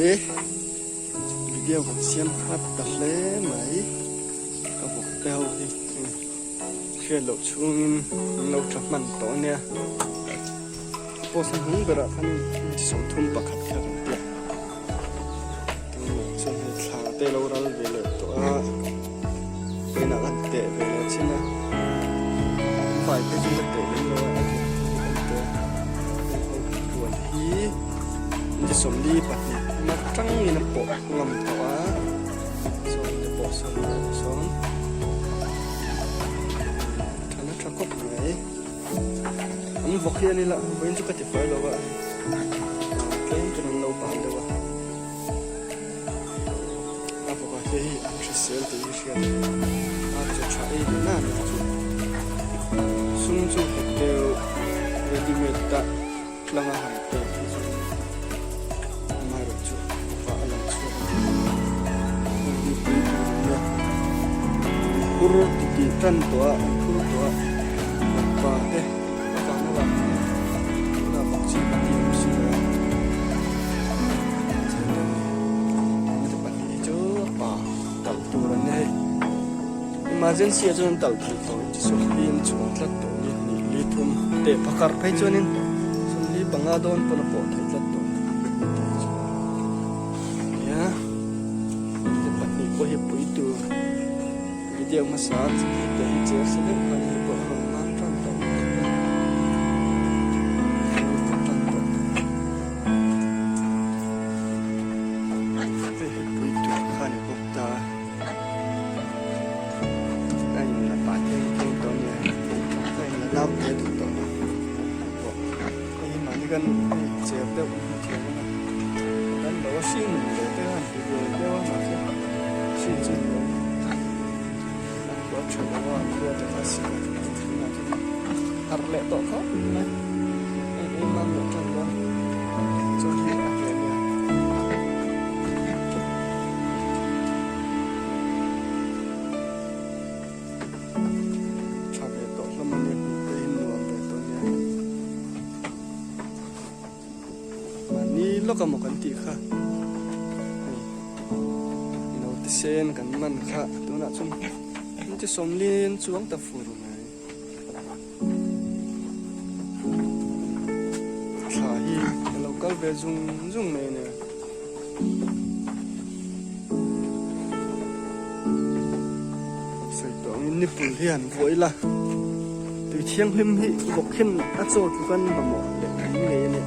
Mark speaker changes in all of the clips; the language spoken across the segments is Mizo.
Speaker 1: mai. Video kan siam khat ta hle mai. Ka vawk te ho hi hriat loh chhungin an lo tha hman tawh ania. Post hnung berah khan 31 kha kan tia. Tunah chuan hei thla te lo ral ve leh tawh a, inah kan teh ve leh chin a, an vai phei chu ka teh lem lo a, a thawk hi kan teh a, heng ho huan hi inti 42 hma tangin a pawh ngam tawh a, sawn te pawh sawn te sawn tha na tha khawp mai. An vawk hi a ni la, vawiin chu ka ti fai lo a, tlem chuan an lo bal deuh a, a vawk ah te hi an hrisel tih hi hriat a ni, a chaw tha ei leh na na chu sum chu hek deuh ready made a tlang a han pek hi chu amaherawhchu vawk ah a lang chhuak a ni, heng hi pui tur a nia, an phur titih tan tawh a, an phur tawh a. Pa te a vang a vang tunah bawk chi kan ti awm si lo a te pahnih hi chu pa talh tur an ni hei emergency ah chuan an talh thei tawh chi sawmli an chhuang tlat tawh ni hnih li thum teh phakar phei chuanin 45 dawn pawn a pawh thei tlat tawh nia te pahnih pawh hi pui tur. Video hmasa te hi che sa deuh khan hei pawh a rawn man tan tawh mai a, a rawn man tan tawh. Hei hi pui tur kha a ni bawk ta, a in la pah theng theng tawh a nia, a in la nau te duh tawh a pawh hei hi mahni khan hei cher deuh a hmu thiam ang a, kan lo a hring ve te khan ti ve deuh a mahse hring chu ni lo. An khua tha lo a, an khua te kha sik a tunah chuan harh leh tawh khawp mai a in ei mam leh tan dawn chuan hei a ke ania. Tha ve tawh hlawm ania hmuh te hi nuam ve tawh ania. Mahni lawk amaw kan tih kha hei naute sen kan man kha tunah chuan an ti sawmlin chuang ta fur mai thla hi a lo kal ve zung zung mai a nia. Sawi tawh angin nipul hi han vuah ila tui thianghlim hi bawk hian a chaw tluk an mamawh leh an ngei a ni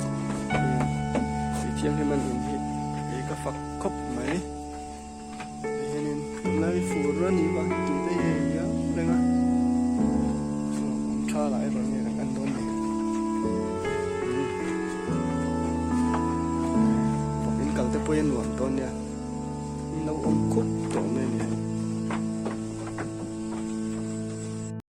Speaker 1: tui thianghlim an in hi kei ka fak khawp mai ti hianin tunlai fur a nih vang hi tui te hi a inliam reng a awm tha lah erawh nge kan en dawn ni bawk in kal te pawh hi a nuam dawn nia. An lo awm khup tawh mai a ni.